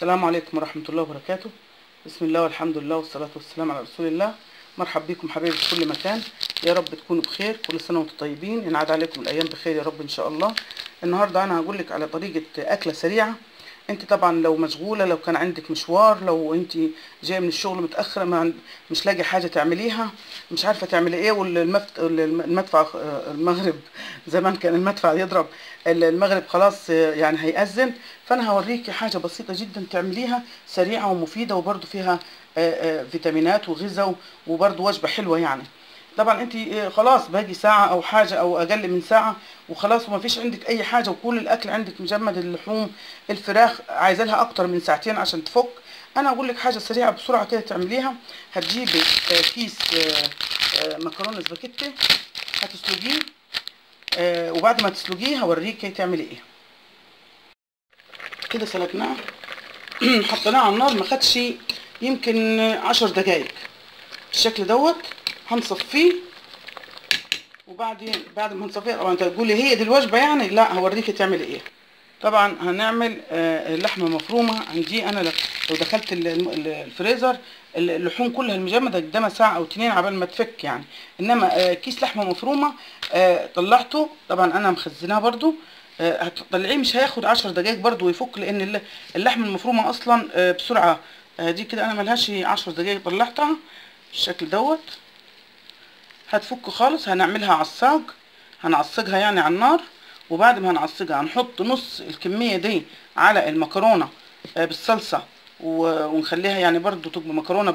السلام عليكم ورحمة الله وبركاته. بسم الله والحمد لله والصلاة والسلام على رسول الله. مرحب بكم حبايبي في كل مكان، يا رب تكونوا بخير، كل سنة وانتم طيبين، ينعاد عليكم الأيام بخير يا رب إن شاء الله. النهاردة أنا هقول لك على طريقة أكلة سريعة. انت طبعا لو مشغولة، لو كان عندك مشوار، لو انت جاية من الشغل متأخرة، ما مش لاقي حاجة تعمليها، مش عارفة تعملي ايه، والمدفع المغرب، زمان كان المدفع يضرب المغرب خلاص يعني هيأذن، فانا هوريكي حاجة بسيطة جدا تعمليها سريعة ومفيدة، وبرده فيها فيتامينات وغذاء، وبرده وجبة حلوة يعني. طبعا انت خلاص باقي ساعة او حاجة او اقل من ساعة وخلاص، وما فيش عندك اي حاجة، وكل الاكل عندك مجمد، اللحوم الفراخ عايزه لها اكتر من ساعتين عشان تفك. انا اقول لك حاجة سريعة بسرعة كده تعمليها. هتجيبي كيس مكرونة سباكيتي، هتسلقيه، وبعد ما تسلقيه هوريكي تعملي ايه. كده سلقناه حطيناه على النار، ما خدش يمكن 10 دقايق بالشكل دوت. هنصفيه، وبعدين بعد ما هنصفيه طبعا انت تقولي هي دي الوجبة يعني، لا هوريكي تعملي ايه. طبعا هنعمل لحمه مفرومه. عندي انا لو دخلت الفريزر اللحوم كلها المجمده قدامها ساعة او 2 عبال ما تفك يعني، انما كيس لحمه مفرومه طلعته، طبعا انا مخزناه برده، هتطلعيه مش هياخد 10 دقايق برده ويفك، لان اللحمة المفرومه اصلا بسرعة. دي كده انا ملهاش 10 دقايق طلعتها بالشكل دوت، هتفك خالص. هنعملها عصاج، هنعصجها يعني على النار، وبعد ما هنعصجها هنحط نص الكمية دي على المكرونة بالصلصة، ونخليها يعني برضو تبقى مكرونة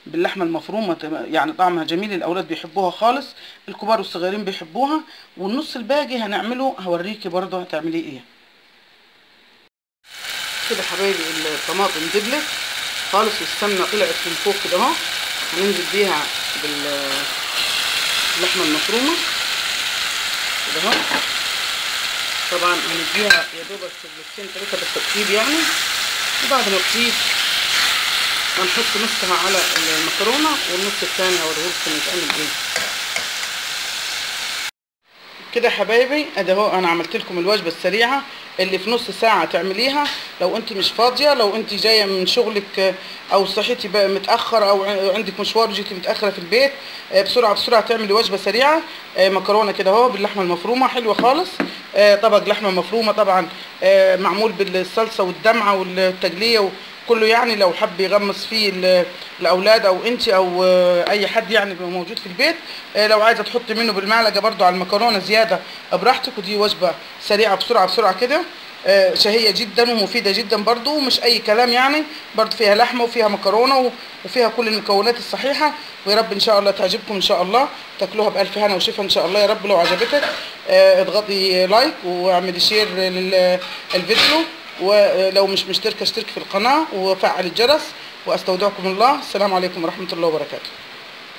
باللحمة المفرومة، يعني طعمها جميل، الأولاد بيحبوها خالص، الكبار والصغيرين بيحبوها. والنص الباقي هنعمله هوريكي برضو هتعمليه ايه. كده حبايبي الطماطم دبلت خالص، والسمنة طلعت من فوق كده اهو، هننزل بيها اللحمة المفرومه كده اهو. طبعا هنديها يا دوبك سلسلتين 3 بالترتيب يعني، وبعد ما تطيب هنحط نصها على المكرونه، والنص الثاني هوريهولكم يتعمل ايه. كده حبايبي ادي اهو انا عملت لكم الوجبة السريعة اللي في نص ساعة تعمليها لو انت مش فاضية، لو انت جاية من شغلك او صحيتي بقى متاخر او عندك مشوار وجيتي متاخرة في البيت، بسرعة بسرعة تعملي وجبة سريعة. مكرونه كده اهو باللحمه المفرومه حلوة خالص، طبق لحمه مفرومه طبعا معمول بالصلصه والدمعه والتقليه وكله، يعني لو حب يغمس فيه الاولاد او انت او اي حد يعني موجود في البيت، لو عايزه تحطي منه بالمعلقه برده على المكرونه زيادة براحتك. ودي وجبة سريعة بسرعة بسرعة كده، شهية جدا ومفيدة جدا برده، ومش اي كلام يعني، برده فيها لحمه وفيها مكرونه وفيها كل المكونات الصحيحة. ويا رب ان شاء الله تعجبكم ان شاء الله، تاكلوها بالف هنا وشفا ان شاء الله يا رب. لو عجبتك اضغطي like واعملي share للفيديو، ولو مش مشتركة اشتركي في القناة وفعل الجرس. واستودعكم الله، السلام عليكم ورحمة الله وبركاته.